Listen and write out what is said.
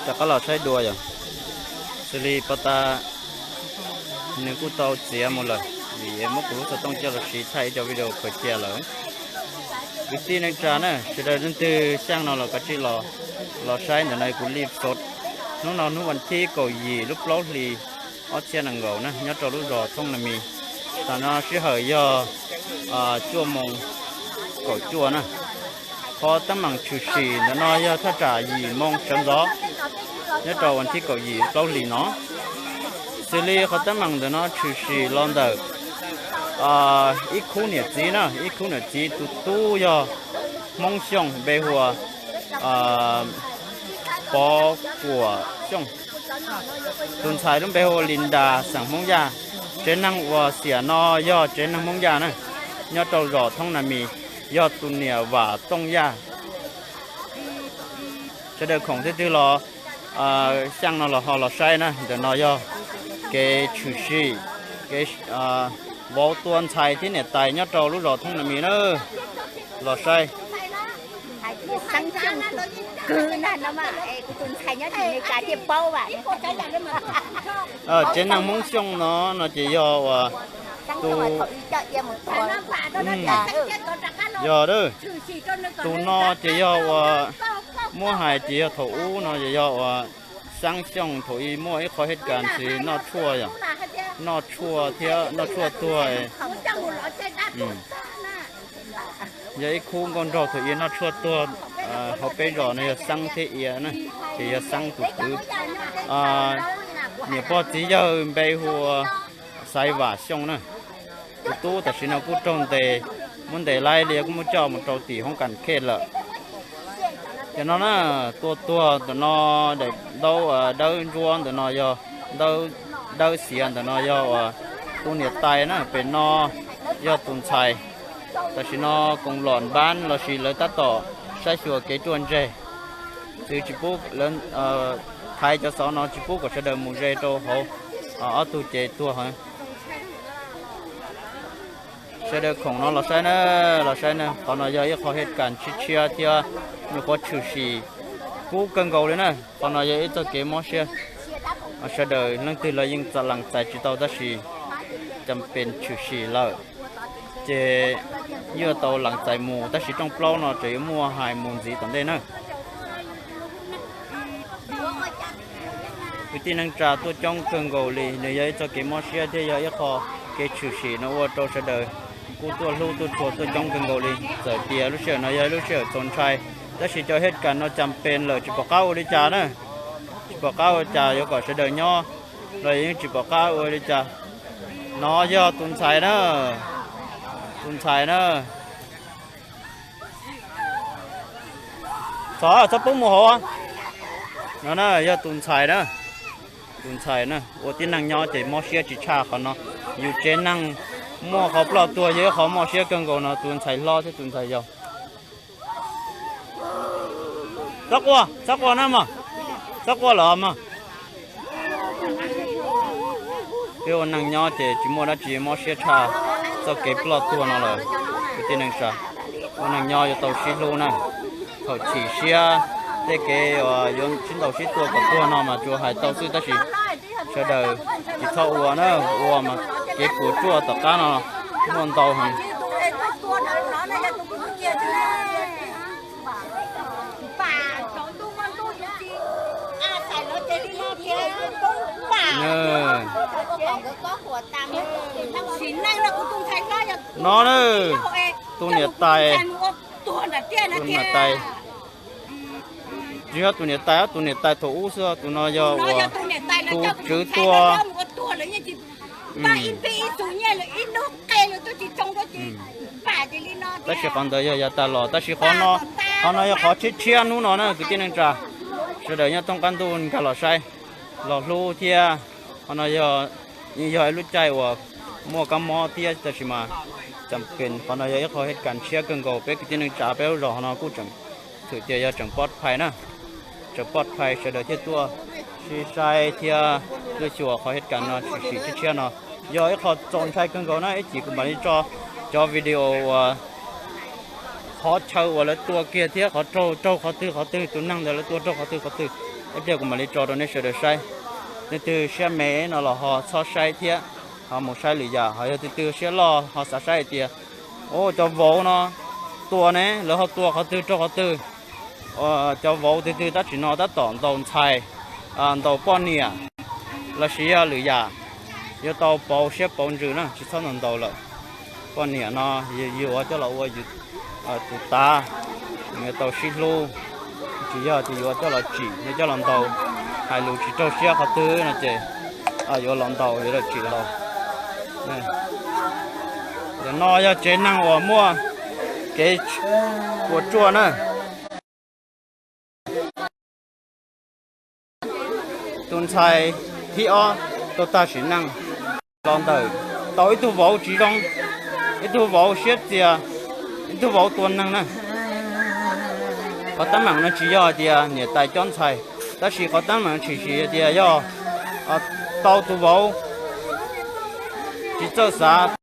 Rov qab los saib dua yom. Xws li pov tas nws kuj tau txiav mus lawm, vim muab kuv lub xov tooj coj los siv thaij ib co video khaws cia lawm. Kwv tij neej tsa na, sawv daws leej twg xyaj no los kav tsij los, los saib ntawm no kuv li xov. Hnub no hnub vas thib kaum yim lub plaub hlis ob txhiab nees nkaum na, nyob rau lub zos Thoob Na Mis. Tam no sij hawm yog cuaj moos kaum cuaj na. Qhov teeb meem tshwm sim ntawm no yog thaj tsam yim moos sawv ntxov nyob rau vas thib kaum yim plaub hlis no. Xws li qhov teeb meem ntawm no tshwm sim los ntawm ib khub niam txiv na, ib khub niam txiv tus tub yog Hmoob Xyooj npe hu ua Pov Kuam Xyooj, tus ntxhais lub npe hu ua Lis Nras xeem Hmoob Yaj. Tsev neeg uas xiam no yog tsev neeg Hmoob Yaj na, nyob rau zos Thoob Na Mis, yog tus niam Vam Tooj Yaj. Sawv daws khoom twg twg los xyaj no los ho los saib na, ntawm no yog kev tshwm sim, kev vauv tua ntxhais thiab niam tais nyob rau lub zos Thoob Na Mis na. Los saib. Tsev neeg Hmoob Xyooj no no ces yog uas tus, yog, tus no ces yog uas muab hais ces yog thaum ub no ces yog uas Xeeb Xyooj thaum ub muaj ib qho hej kas ntxiv noj tshuaj yom, noj tshuaj thiab noj tshuaj tuag. Yog ib khub nkauj nraug thaum ub noj tshuaj tuag hauv peb zos no yog Xeeb thiab Ia na, ces yog Xeeb tus kwv. Niam pog txiv yawg npe hu ua Xaiv Vam Xyooj na. Tus tub tam sim no kuj raug ntes, muab ntes laib li kuj muab coj mus rau tim hoob kas khej lawm. Ces no na, tua tuag ntawm no daim ntaub dawb ntsuab ntawm no yog, ntaub dawb xiav ntawm no yog uas tus niam tais na, pem no yog tus ntxhais. Tam sim no koom lom npab lossis lawv tab tom saib xyuas kev ruaj ntseg, txwv tsis pub, thaiv cov xov no tsis pub kom sawv daws mus ze rau hauv ob tug cev tuag heev. Sawv daws khoom no los saib na, los saib na, qhov no yog ib qho hej kas tshiab tshiab thiab nyuam qhuav tshwm sim kub kawg nkaus li na. Qhov no yog ib txoj kev mob siab, sawv daws leej twg los yeej txav lees txais tsis tau tab sis cam pees tshwm sim lawm, ces yuav tau lees txais mus tab sis rooj plaub no tseem yuav muaj hais mus ntxiv tom ntej na. Kwv tij neej tsa tuaj coob kawg nkaus li, nws yog ib txoj kev mob siab thiab yog ib qho kev tshwm sim no ua rau sawv daws kuj tuaj hlub tuaj tshua tuaj coob kawg nkaus li. Txawm tias lub sij hawm no yog lub sij hawm txaus ntshai, tab sis cov hej kas no cam pees lawm tsis pom qab ua li cas na, tsis pom qab ua cas yuav kom sawv daws nyob los yeej tsis pom qab ua li cas. No yog tus ntxhais na, tus ntxhais na. Txhob, txhob pub mus hauv. No na yog tus ntxhais na, tus ntxhais na, ua tib neeg nyob ces mob siab tsis tshaj qhov no. Yus tsev neeg muaj qhov ploj tuag yog ib qho mob siab kawg nkaus no, tus ntxhais hlob thiab tus ntxhais yau. Txhob quaj, txhob quaj na mog, txhob quaj lawm mog. Peb ua neeg nyob ces tsis muaj dab tsi mob siab tshaj txoj kev ploj tuag no lawm. Kwv tij neej tsa, ua neeg nyob yuav tau sib hlub na. Thaum chim siab tej kev yuav sib ntaus sib tua kom tuag no mas tsuas hais tau xwb tab sis sawv daws tsis txhob ua na, ua mas kev puas tsuaj tom qab no muaj ntau heev. No na, tus niam tais, tus niam tais, tsis yog tus niam tais, tus niam tais thaum ub xwb, tus no yog uas tus tswv tua. Tab sis qhov ntawd yog yav tas los, tab sis qhov no, qhov no yog qhov tshiab tshiab hnub no na kwv tij neej tsa. Sawv daws nyob thoob qab ntuj nkag los saib, los hlub thiab. Qhov no yog, yog ib lub caij uas muaj kab mob thiab tab sis mas cam pees, qhov no yog ib qho hej kas tshiab kawg nkaus peb kwv tij neej tsa peb lub zos no kuj tseem thwm tias yog tseem pov phais na, tseem pov phais sawv daws thiaj tuaj sib saib thiab tuaj xyuas qhov hej kas no tshwm sim tshiab tshiab no. Yog ib qho txaus ntshai kawg nkaus na, ib chim kuv mam li tso cov video uas qhov chaw uas lawv tua kiag thiab qhov raug, raug qhov twg qhov twg, tus neeg ntawd lawv tua raug qhov twg qhov twg. Ib pliag kuv mam li tso rau nej sawv daws saib. Leej twg siab me no los ho txhob saib thiab, ho mus saib lwm yam. Ho yog tus twg siab loj ho xav saib hais tias, o, cov vauv no tua ne, lawv ho tua qhov twg rau qhov twg. Cov vauv tus twg tab sis no tab tom ntaus ntxhais, ntaus poj niam lossis yog lwm yam, yuav tau pauv siab pauv ntsws na, tsis txhob ntaus ntaus lawm. Poj niam no yuav coj los ua tus tav, yuav tau sib hlub, tsis yog tias yuav coj los tsim, yuav coj los ntaus, hais lus tsis raug siab qhov twg no ces yuav los ntaus, yuav los tsim los ntaus. Ntawm no yog tsev neeg uas muaj kev puas tsuaj na. Tus ntxhais thib ob tuag tag sim neej los ntawm tau ib tug vauv tsis zoo, ib tug vauv siab txias, ib tug vauv tua neeg na. Qhov teeb meem no tsis yog hais tias niam tais cob ntxhais, tab sis qhov teeb meem tshwm sim hais tias yog tau tus vauv tsis txawj xav,